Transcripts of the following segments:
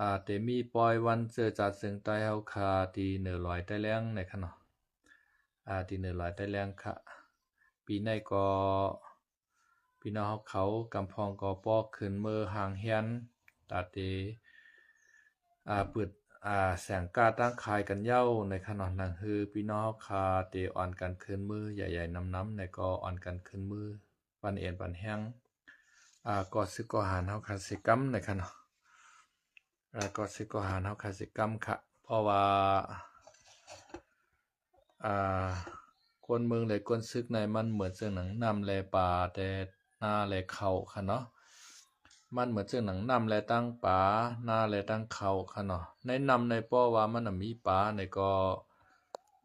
ອາ ເຕມີປ່ອຍວັນເຈີຈາດເຊິ່ງໃຕ້ເຮົາຄາ ທີ່ເໜີລອຍໃຕ້ແລ້ງໃນຄະເນາະ ອາ ທີ່ເໜີລອຍໃຕ້ແລ້ງຄະ. ປີໃນກໍ ພີ່ນ້ອງເຮົາເຂົາກຳພອງກໍປອກຂຶ້ນເມີຮ່າງຮຽນ ຕາເຕ ອາ ປຶດ ອາ ແສງກ້າຕັ້ງຂາຍກັນເຍົາໃນຄະເນາະ. ໜັງຮືພີ່ນ້ອງເຮົາຄາເຕອ່ອນກັນຂຶ້ນມື ໃຫຍ່ໆນຳໆ ໃນກໍອ່ອນກັນຂຶ້ນມື ປັນເອັນປັນແຮງ ອາ ກໍຊຶກກໍຫານເຮົາຄາເສກຳໃນຄະເນາະ ອາ ກໍຊຶກກໍຫານເຮົາຄາເສກຳຄະ. ເພາະວ່າ ອາ ກົນເມືອງແລະກົນຊຶກໃນມັນເໝືອນເຊິ່ງໜັງນ້ຳແລະປາ ແຕ່ນາແລະເຂົ້າຄະເນາະ. ມັນເໝືອນເຊິ່ງໜັງນ້ຳແລະຕັ້ງປາ ນາແລະຕັ້ງເຂົ້າຄະເນາະ. ໃນນ້ຳໃນ ເພາະວ່າມັນນະມີປາໃນກໍ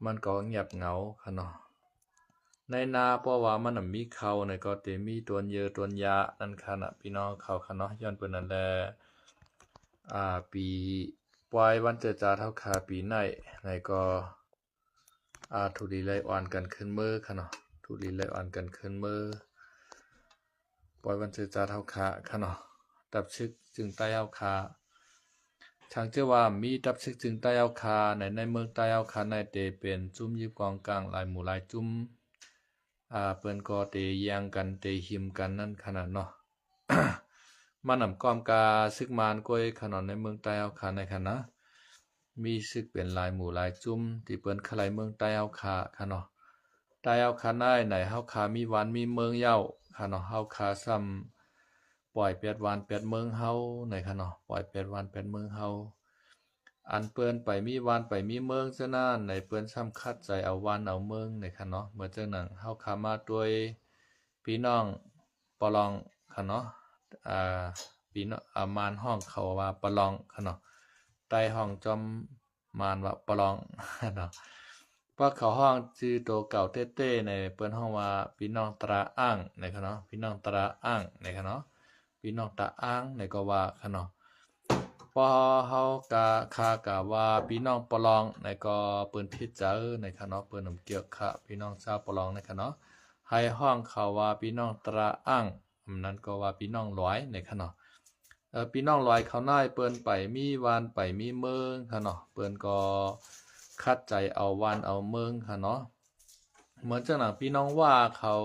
ມັນກໍງຽບເຫງົາຄະເນາະ. ໃນນາ ເພາະວ່າມັນນະມີເຂົ້າໃນກໍເຕມີຕົ້ນເຍີຕົ້ນຢານັ້ນຄະນະ ພີ່ນ້ອງເຂົາຄະເນາະ. ຍ້ອນເປັນນັ້ນແລະ ອາ ປີ ປ່ອຍວັນເຈີຈາດເຮົາຄາປີໃນ ໃນກໍ ອາ ທຸລີໄລອ່ອນກັນຂຶ້ນເມີຄະເນາະ ທຸລີໄລອ່ອນກັນຂຶ້ນເມີ ປ່ອຍວັນເຈີຈາດເຮົາຄາຄະເນາະ. ດັບຊຶກຈຶ່ງໃຕ້ເຮົາຄາ ທາງເຈົ້າວ່າມີດັບຊຶກຈຶ່ງໃຕ້ເຮົາຄາ ໃນ ໃນເມືອງໃຕ້ເຮົາຄາໃນເຕເປັນຈຸ້ມຍືບກອງກາງຫຼາຍໝູ່ຫຼາຍຈຸ້ມ ອາ ເພິ່ນກໍເຕແຍ່ງກັນເຕຫິມກັນນັ້ນຂະໜາດເນາະ. ມັນນຳກ້ອມກາຊຶກມານກ້ວຍຂະໜອນໃນເມືອງໃຕ້ເຮົາຄາໃນຂະນະ ມີຊຶກເປັນຫຼາຍໝູ່ຫຼາຍຈຸ້ມ ທີ່ເພິ່ນຄະໄລເມືອງໃຕ້ເຮົາຄາຂະເນາະ. ໃຕ້ເຮົາຄາໃນ ໃນເຮົາຄາມີວັນມີເມືອງເຍົາຂະເນາະ ເຮົາຄາຊ້ຳ ປ່ອຍແປດວັນແປດເມືອງເຮົາໃນຂະເນາະ ປ່ອຍແປດວັນແປດເມືອງເຮົາ. ອັນເພິ່ນໄປມີວັນໄປມີເມືອງຊະນັ້ນ ໃນເພິ່ນຊ້ຳຂັດໃຈເອົາວັນເອົາເມືອງໃນຂະເນາະ. ເໝືອນຈັ່ງນັ້ນ ເຮົາຄາມາດ້ວຍ ພີ່ນ້ອງປະລອງຂະເນາະ ອາ ພີ່ນ້ອງ ອາ ມານຮ້ອງເຂົາວ່າປະລອງຂະເນາະ ໃຕ້ຮ້ອງຈອມມານວ່າປະລອງເນາະ. ພວກເຂົາຮ້ອງຊື່ໂຕເກົ່າເຕ້ໆໃນ ເພິ່ນຮ້ອງວ່າ ພີ່ນ້ອງຕຣາອ່າງໃນຂະເນາະ ພີ່ນ້ອງຕຣາອ່າງໃນຂະເນາະ ພີ່ນ້ອງຕຣາອ່າງໃນກໍວ່າຂະເນາະ. ພໍເຮົາກະ ຄາກະວ່າ ພີ່ນ້ອງປະລອງໃນກໍເພິ່ນຜິດໃຈໃນຂະເນາະ ເພິ່ນນຳກຽກຂະ ພີ່ນ້ອງຊາວປະລອງໃນຂະເນາະ ໃຫ້ຮ້ອງເຂົາວ່າ ພີ່ນ້ອງຕຣາອ່າງ ອັນນັ້ນກໍວ່າ ພີ່ນ້ອງຫຼວຍໃນຂະເນາະ. ເອີ ພີ່ນ້ອງຫຼວຍເຂົາໃນ ເພິ່ນໄປມີວັນໄປມີເມືອງຂະເນາະ ເພິ່ນກໍຂັດໃຈເອົາວັນເອົາເມືອງຂະເນາະ. ເໝືອນຈັ່ງໜັງ ພີ່ນ້ອງວ່າເຂົາ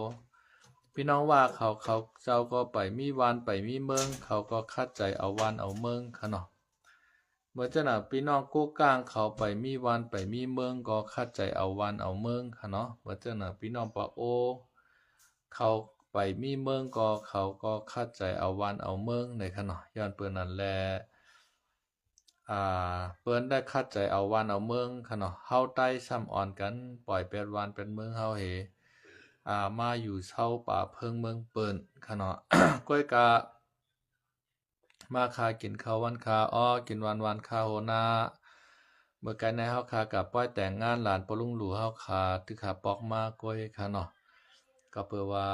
ພີ່ນ້ອງວ່າເຂົາ ເຂົາເຈົ້າກໍໄປມີວັນໄປມີເມືອງ ເຂົາກໍຂັດໃຈເອົາວັນເອົາເມືອງຂະເນາະ. ເໝືອນຈັ່ງໜັງ ພີ່ນ້ອງໂກກາງເຂົາໄປມີວັນໄປມີເມືອງ ກໍຂັດໃຈເອົາວັນເອົາເມືອງຂະເນາະ. ເໝືອນຈັ່ງໜັງ ພີ່ນ້ອງປາໂອ ເຂົາໄປມີເມືອງ ກໍເຂົາກໍຂັດໃຈເອົາວັນເອົາເມືອງໃນຂະເນາະ. ຍ້ອນເປັນນັ້ນແລະ ອາ ເພິ່ນໄດ້ຂັດໃຈເອົາວັນເອົາເມືອງຂະເນາະ. ເຮົາໃຕ້ຊ້ຳອ່ອນກັນປ່ອຍແປດວັນແປດເມືອງເຮົາເຮ ອາ ມາຢູ່ເຊົາປ່າເພິ່ງເມືອງເປິ້ນຂະເນາະ. ກ້ວຍກະ ມາຄາກິນເຂົ້າວັນຄາ ອໍ ກິນວັນວັນຄາໂຮນາ. ເມື່ອໄກໃນເຮົາຄາກະປ່ອຍແຕ່ງງານ ຫຼານປະລຸງຫຼູເຮົາຄາ ຖືຄາປອກມາກ້ວຍຂະເນາະ. ກໍເພື່ອວ່າ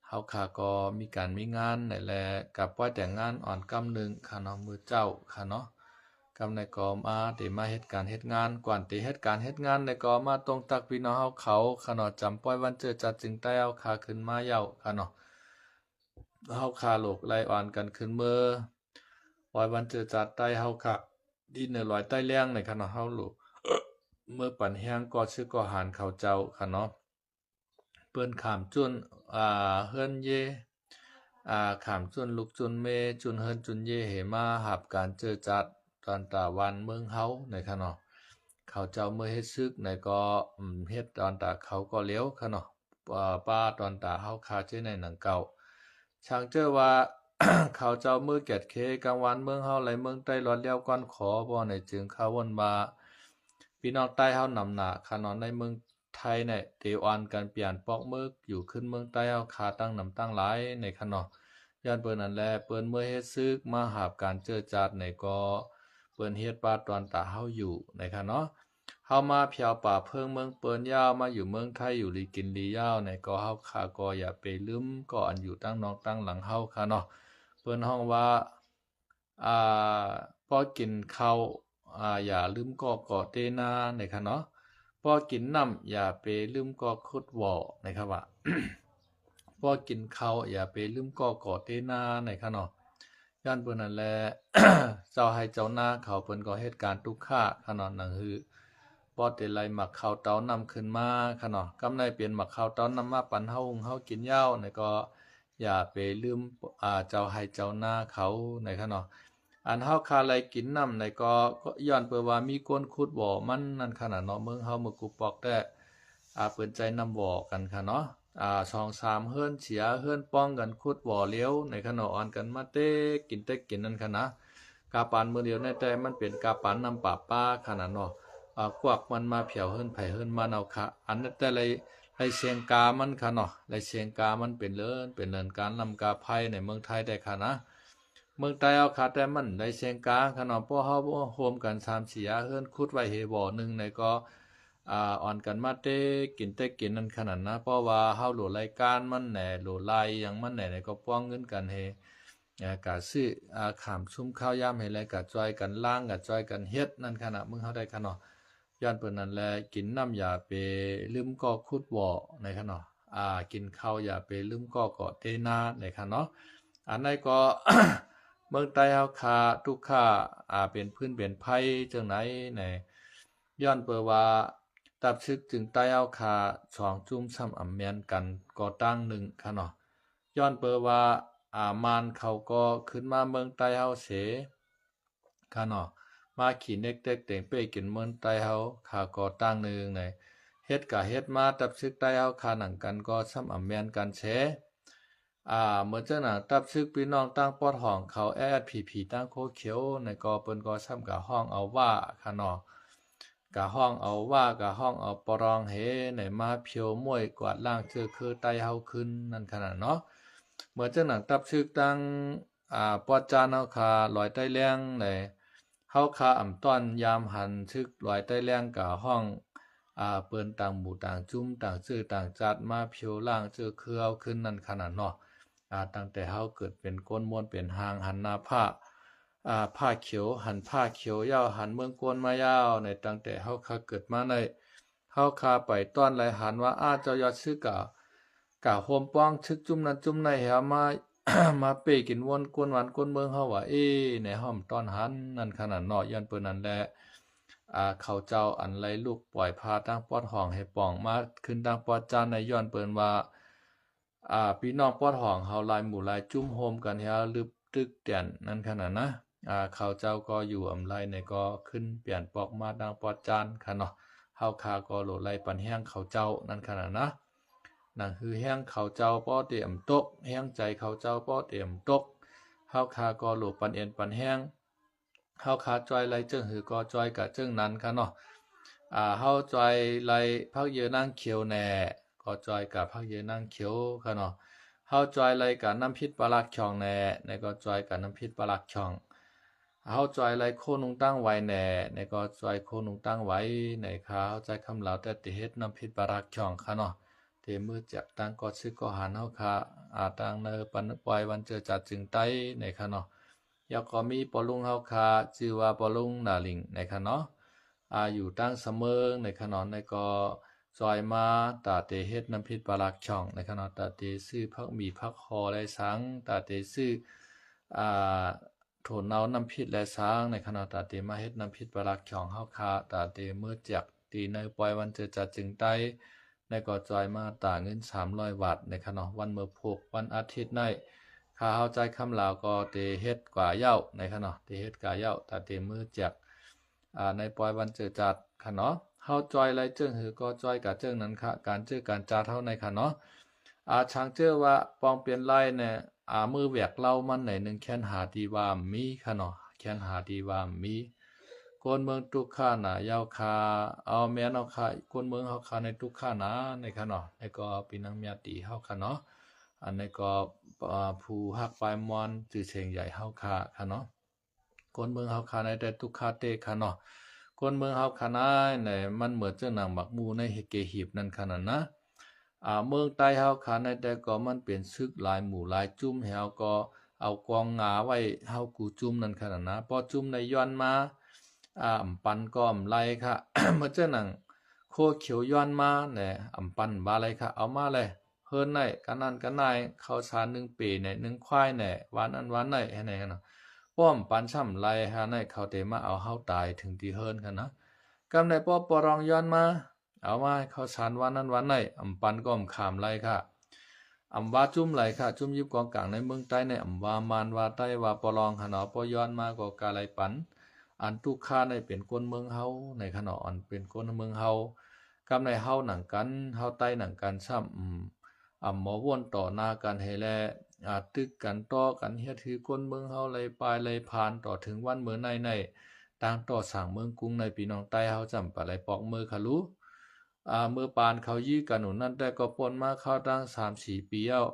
ເຮົາຄາກໍມີການມີງານໃນແລະ ກະປ່ອຍແຕ່ງງານອ່ອນກຳໜຶ່ງຂະເນາະ ມື້ເຈົ້າຂະເນາະ. ກຳໃນກໍມາເຕມາເຮັດການເຮັດງານ ກວ່ານເຕເຮັດການເຮັດງານໃນກໍມາຕົງຕັກພີ່ນ້ອງເຮົາເຂົາຂະເນາະ ຈຳປ່ອຍວັນເຈີຈາດຈຶ່ງໃຕ້ເຮົາຄາຂຶ້ນມາເຍົາຂະເນາະ. ເຮົາຄາໂລກໄລອ່ອນກັນຂຶ້ນເມີ ປ່ອຍວັນເຈີຈາດໃຕ້ເຮົາຄາ ດິນເນີລອຍໃຕ້ແລ້ງໃນຂະເນາະ ເຮົາໂລກເມີປັນແຮງກໍຊຶກກໍຫານເຂົາເຈົ້າຂະເນາະ. ເພິ່ນຂາມຈຸນ ອາ ເຮືອນເຢ ອາ ຂາມຈຸນລູກຈຸນເມ ຈຸນເຮືອນຈຸນເຢ ເຫມາຮັບການເຈີຈາດຕອນຕາວັນເມືອງເຮົາໃນຂະເນາະ. ເຂົາເຈົ້າເມືອເຮັດຊຶກໃນກໍ ເຮັດຕອນຕາເຂົາກໍເລວຂະເນາະ ອາ ປ້າຕອນຕາເຮົາຄາເຈ້ໃນໜັງເກົ່າ. ຊ່າງເຈີວ່າ ເຂົາເຈົ້າເມືອກຽດເຄກາງວັນເມືອງເຮົາ ໄລເມືອງໃຕ້ລອດລ້ຽວກ່ອນຂໍ ບໍ່ໃນຈຶ່ງຄາວົນວ່າ ພີ່ນ້ອງໃຕ້ເຮົານຳໜ້າຂະເນາະ ໃນເມືອງ ໄທໃນເຕອ່ອນກັນປ່ຽນປອກເມືອກຢູ່ຂຶ້ນເມືອງໃຕ້ເຮົາຄາຕັ້ງນຳຕັ້ງຫຼາຍໃນຂະເນາະ. ຍ້ອນເພິ່ນນັ້ນແລະ ເພິ່ນເມືອເຮັດຊຶກມາຫາບການເຈີຈາດໃນກໍ ເພິ່ນເຮັດປາດຕອນຕາເຮົາຢູ່ໃນຂະເນາະ. ເຮົາມາພຽວປາເພິ່ງເມືອງເປິ້ນຍາວ ມາຢູ່ເມືອງໄທຢູ່ລີກິນລີຍາວໃນກໍ ເຮົາຄາກໍຢ່າໄປລືມກໍອັນຢູ່ຕັ້ງນອກຕັ້ງຫຼັງເຮົາຂະເນາະ. ເພິ່ນຮ້ອງວ່າ ອາ ພໍກິນເຂົ້າ ອາ ຢ່າລືມກໍເກາະເຕນາ ໃນຂະເນາະ. ພໍກິນນ້ຳ ຢ່າໄປລືມກໍຂຸດບໍ່ ໃນຄະວ່າ ພໍກິນເຂົ້າ ຢ່າໄປລືມກໍເກາະເຕນາ ໃນຂະເນາະ. ຍ້ອນເພິ່ນນັ້ນແຫຼະ ເຈົ້າໄຮ່ເຈົ້ານາເຂົາເພິ່ນກໍເຮັດການຕຸກຂະຂະເນາະ ໜັງຫື ບໍ່ໄດ້ໄດ້ໝາກເຂົ້າເຕົ້ານ້ຳຂຶ້ນມາຂະເນາະ. ກຳໄດ້ເປັນໝາກເຂົ້າເຕົ້ານ້ຳມາປັນເຮົາຫຸງເຮົາກິນຍາວນີ້ກໍ ຢ່າໄປລືມ ອາ ເຈົ້າໄຮ່ເຈົ້ານາເຂົານະຄະເນາະ. ອັນເຮົາຄາໄດ້ກິນນ້ຳນີ້ກໍ ກໍຍ້ອນເພິ່ນວ່າມີຄົນຂຸດບໍ່ມັນນັ້ນຂະນະເນາະ. ເມືອງເຮົາເມືອງກຸປອກແທ້ ອາ ເພິ່ນໃຊ້ນ້ຳບໍ່ກັນຂະເນາະ. ອາ ສອງສາມເຮືອນເສຍ ເຮືອນປ່ອງກັນຂຸດບໍ່ຫຼຽວນີ້ຂະເນາະ ອອນກັນມາເຕະກິນເຕະກິນນັ້ນຂະນະ. ກາປານມື້ດຽວນີ້ແຕ່ມັນເປັນກາປານນ້ຳປະປາຂະນະເນາະ. ອາ ກວາກມັນມາຜຽວເຮືອນໃຜເຮືອນມັນເອົາຄະ. ອັນນັ້ນແຕ່ໄດ້ ໄດ້ແຊງກາມັນຂະເນາະ ໄດ້ແຊງກາມັນເປັນເລີນ ເປັນເລີນ ການ້ຳກາໄຟໃນເມືອງໄທແທ້ຂະນະ. ເມືອງໃຕ້ເຮົາຄະແຕ່ມັນໄດ້ແຊງກາຂະເນາະ ເພາະເຮົາໂຮມກັນສາມສີ່ເຮືອນຂຸດໄວ້ເຮບໍ່ໜຶ່ງນີ້ກໍ ອາ ອອນກັນມາເຕະກິນເຕະກິນນັ້ນຂະນະນະ. ເພາະວ່າເຮົາຫຼູໄລການມັນແດ່ ຫຼູໄລຫຍັງມັນແດ່ນີ້ກໍປ້ອງເງິນກັນເຮ ອາ ກະຊື້ ອາ ຂາມຊຸມຂ້າວຢາມໃຫ້ແລ ກະຊ່ອຍກັນລ້າງ ກະຊ່ອຍກັນເຮັດນັ້ນຂະນະ ເມືອງເຮົາໄດ້ຂະເນາະ. ຍ້ອນເພິ່ນນັ້ນແຫຼະ ກິນນ້ຳຢ່າໄປລືມກໍຂຸດບໍ່ໃນຂະເນາະ. ອາ ກິນເຂົ້າຢ່າໄປລືມກໍກໍເຕນາໃນຂະເນາະ. ອັນໃດກໍ ເມືອງໃຕ້ເຮົາຄະ ທຸກຂະ ອາ ເປັນຟືນເປັນໄຟຈັ່ງໃດໃນ ຍ້ອນເພິ່ນວ່າ ຕັບຊຶກຈຶ່ງໃຕ້ເຮົາຄະ ສອງຈຸ້ມຊ້ຳອຳແມ່ນກັນກໍຕັ້ງໜຶ່ງຂະເນາະ. ຍ້ອນເພິ່ນວ່າ ອາ ມານເຂົາກໍຂຶ້ນມາເມືອງໃຕ້ເຮົາເສ ຂະເນາະ ມາຂີ້ເນັກເຕັກເຕັງເປ້ກິນເມືອງໃຕ້ເຮົາຄະກໍຕັ້ງໜຶ່ງໃນ ເຮັດກະເຮັດມາ ຕັບຊຶກໃຕ້ເຮົາຄະໜັງກັນກໍຊ້ຳອຳແມ່ນກັນເສ. ອາ ເມື່ອຈັ່ງນັ້ນ ຕັບຊຶກພີ່ນ້ອງຕ່າງປອດຫ້ອງເຂົາ ແອສແອສພີພີ ຕ່າງໂຄຂຽວໃນກໍ ເພິ່ນກໍຊ້ຳກະຮ້ອງເອົາວ່າຂະເນາະ ກະຮ້ອງເອົາວ່າ ກະຮ້ອງເອົາປະລອງເຮໃນ ມາພຽວມ້ວຍກວາດລ້າງເຈີເຄືອໃຕ້ເຮົາຂຶ້ນນັ້ນຂະນະເນາະ. ເມື່ອຈັ່ງນັ້ນ ຕັບຊຶກຕ່າງ ອາ ປອດຈານເຮົາຄະ ລອຍໃຕ້ແລງໃນ ເຮົາຄະອຳຕ້ອນຍາມຫັນຊຶກລອຍໃຕ້ແລງກະຮ້ອງ ອາ ເອີ້ນຕ່າງໝູ່ຕ່າງຈຸ້ມ ຕ່າງເຊື້ອຕ່າງຈາດ ມາພຽວລ້າງເຈີເຄືອເຮົາຂຶ້ນນັ້ນຂະນະເນາະ. ອາ ຕັ້ງແຕ່ເຮົາເກີດເປັນຄົນມ້ວນເປັນຮ່າງ ຫັນໜ້າພ້າ ອາ ພ້າຂຽວ ຫັນພ້າຂຽວຍາວ ຫັນເມືອງໂກນມາຍາວໃນ ຕັ້ງແຕ່ເຮົາຄະເກີດມາໃນ ເຮົາຄະໄປຕ້ອນໄລຫັນວ່າ ອາ ເຈົ້າຍອດຊຶກກະ ກະໂຮມປ້ອງຊຶກຈຸ້ມນັ້ນຈຸ້ມໃນ ໃຫ້ເຮົາມາ ມາເປ້ກິນວົນກົນຫວານກົນເມືອງເຮົາວ່າເອ ໃນຫ້ອມຕ້ອນຫັນນັ້ນຂະນະເນາະ. ຍ້ອນເພິ່ນນັ້ນແຫຼະ ອາ ເຂົາເຈົ້າອັນໄລລຸກປ່ອຍພາຕ່າງປອດຫ້ອງໃຫ້ປ່ອງມາຂຶ້ນຕ່າງປອດຈານໃນ ຍ້ອນເພິ່ນວ່າ ອາ ພີ່ນ້ອງປອດຫ້ອງເຮົາຫຼາຍໝູ່ຫຼາຍຈຸ້ມໂຮມກັນເຮັດລຶບຕຶກແຕນນັ້ນຂະນະນະ. ອາ ເຂົາເຈົ້າກໍຢູ່ອຳໄລໃນກໍຂຶ້ນປ່ຽນປອກມາຕ່າງປອດຈານຂະເນາະ. ເຮົາຄະກໍໂຫຼໄລປັນແຮງເຂົາເຈົ້ານັ້ນຂະນະນະ. ໜັງຫືແຮງເຂົາເຈົ້າບໍ່ເຕັມຕົກ ແຮງໃຈເຂົາເຈົ້າບໍ່ເຕັມຕົກ ເຮົາຄະກໍໂຫຼປັນເອັນປັນແຮງ ເຮົາຄະຈ່ອຍໄລເຈີງຫືກໍຈ່ອຍກະເຈີງນັ້ນຂະເນາະ. ອາ ເຮົາຈ່ອຍໄລຜັກເຢີນາງຂຽວແດ່ ກໍຈ່ອຍກະຜັກເຢີນາງຂຽວຂະເນາະ. ເຮົາຈ່ອຍໄລກະນ້ຳພິດປາລັກຂອງແດ່ ໃນກໍຈ່ອຍກະນ້ຳພິດປາລັກຂອງ. ເຮົາຈ່ອຍໄລໂຄນຸງຕັ້ງໄວແດ່ ໃນກໍຈ່ອຍໂຄນຸງຕັ້ງໄວ ໃນຄະເຮົາໃຈຄຳລາວແຕ່ເຕເຮັດນ້ຳພິດປາລັກຂອງຂະເນາະ. ເຕມືແຈກຕັ້ງກໍຊຶກກໍຫັນເຮົາຄະ ອາ ຕັ້ງໃນປານ ປອຍວັນເຈີຈາດຈຶ່ງໄຕໃນຂະເນາະ. ແລ້ວກໍມີພໍ່ລຸງເຮົາຄະ ຊື່ວ່າພໍ່ລຸງນາລິງໃນຂະເນາະ ອາ ຢູ່ຕ່າງສະເໝີງໃນຂະເນາະ ໃນກໍຈ່ອຍມາຕາເຕເຮັດນ້ຳພິດປາລັກຂອງໃນຂະເນາະ. ຕາເຕຊື້ຜັກໝີ່ຜັກຫໍ່ແລສັງ ຕາເຕຊື້ ອາ ຖົ່ນເນົານ້ຳພິດແລສັງໃນຂະເນາະ. ຕາເຕມາເຮັດນ້ຳພິດປາລັກຂອງເຮົາຄະ ຕາເຕເມີແຈກ ທີ່ໃນປອຍວັນເຈີຈາດຈຶ່ງໄຕ ໃນກໍຈ່ອຍມາຕາເງິນສາມຮ້ອຍບາດໃນຂະເນາະ. ວັນເມີພຸກ ວັນອາທິດໃນ ຄະເຮົາໃຈຄຳລາວກໍເຕເຮັດກວ່າເຍົາໃນຂະເນາະ ເຕເຮັດກວ່າເຍົາ ຕາເຕເມີແຈກ ອາ ໃນປອຍວັນເຈີຈາດຂະເນາະ. ເຮົາຈ່ອຍໄລເຈີງຫືກໍຈ່ອຍກະເຈີງນັ້ນຄະ ການເຈີການຈາດເຮົາໃນຂະເນາະ. ອາ ຊາງເຈີວ່າປອງເປັນໄລແດ່ ອາ ມືແຫວກເລົ່າມັນໃນໜຶ່ງແຄນຫາທີ່ວ່າມີຂະເນາະ ແຄນຫາທີ່ວ່າມີ. ຄົນເມືອງຕຸກຂະໜາເຍົາຄະ ເອົາແມ່ນເອົາຄະ ຄົນເມືອງເຮົາຄະໃນຕຸກຂະໜາໃນຂະເນາະ. ໃນກໍພີ່ນາງເມຍຕີເຮົາຄະເນາະ ອັນໃນກໍ ອາ ຜູ້ຮັກປາຍມ່ວນ ຈື່ເສງໃຫຍ່ເຮົາຄະຂະເນາະ. ຄົນເມືອງເຮົາຄະໃນແຕ່ຕຸກຂະເຕຂະເນາະ. ຄົນເມືອງເຮົາຄະໃນ ໃນມັນເໝືອນເຊິ່ງໜັງໝາກໝູ່ໃນເຮເກຫີບນັ້ນຂະນັ້ນນະ. ອາ ເມືອງໃຕ້ເຮົາຄະໃນແຕ່ກໍມັນເປັນຊຶກຫຼາຍໝູ່ຫຼາຍຈຸ້ມ ເຮົາກໍເອົາກອງງາໄວ້ເຮົາກູຈຸ້ມນັ້ນຂະນັ້ນນະ. ພໍຈຸ້ມໃນຍ້ອນມາ ອາ ອຳປັນກໍອຳໄລຄະ ເໝືອນເຊິ່ງໜັງໂຄຂຽວຍ້ອນມາແດ່ ອຳປັນວ່າໄລຄະ ເອົາມາແດ່ ເຮີນໃນກະນັ້ນກະນາຍ ເຂົ້າສານໜຶ່ງເປແດ່ ໜຶ່ງຄວາຍແດ່ ວ່ານັ້ນວ່າໃນໃຫ້ແດ່ເນາະ. ປ້ອມປັນຊ້ຳໄລ່ຫາໃນ ເຂົາເຕມາເອົາເຮົາຕາຍເຖິງທີ່ເຮືອນຫັ້ນນະ. ກຳໃນປ້ອມປະລອງຍ້ອນມາ ເອົາມາໃຫ້ເຂົ້າສານວັນນັ້ນວັນໃນ ອຳປັນກໍອຳຂາມໄລ່ຄ່ະ ອຳວ່າຈຸ້ມໄລ່ຄ່ະ ຈຸ້ມຢິບກອງກາງໃນເມືອງໃຕ້ໃນ ອຳວ່າມານວ່າໃຕ້ວ່າປະລອງຫັ້ນເນາະ ປ້ອມຍ້ອນມາກໍກະໄລ່ປັນ ອັນຕຸກຄາໃນເປັນຄົນເມືອງເຮົາໃນຂະເນາະ ອັນເປັນຄົນເມືອງເຮົາ ກຳໃນເຮົາໜັງກັນ ເຮົາໃຕ້ໜັງກັນຊ້ຳ ອຳ ອຳໝໍວົນຕໍ່ໜ້າກັນໃຫ້ແລ ອາ ຕຶກກັນຕໍ່ກັນ ເຮັດໃຫ້ຄົນເມືອງເຮົາໄລ່ປາຍໄລ່ຜ່ານ ຕໍ່ເຖິງວັນເມີ້ອໃນໃນ ຕັ້ງຕໍ່ສ້າງເມືອງກຸງໃນ ພີ່ນ້ອງໃຕ້ເຮົາຈຳປະໄລປອກເມີຄະລູ ອາ ເມີປານເຂົາຢື້ກັນໜູ່ນັ້ນ ແຕ່ກໍປົນມາເຂົ້າຕັ້ງສາມສີ່ປີແລ້ວ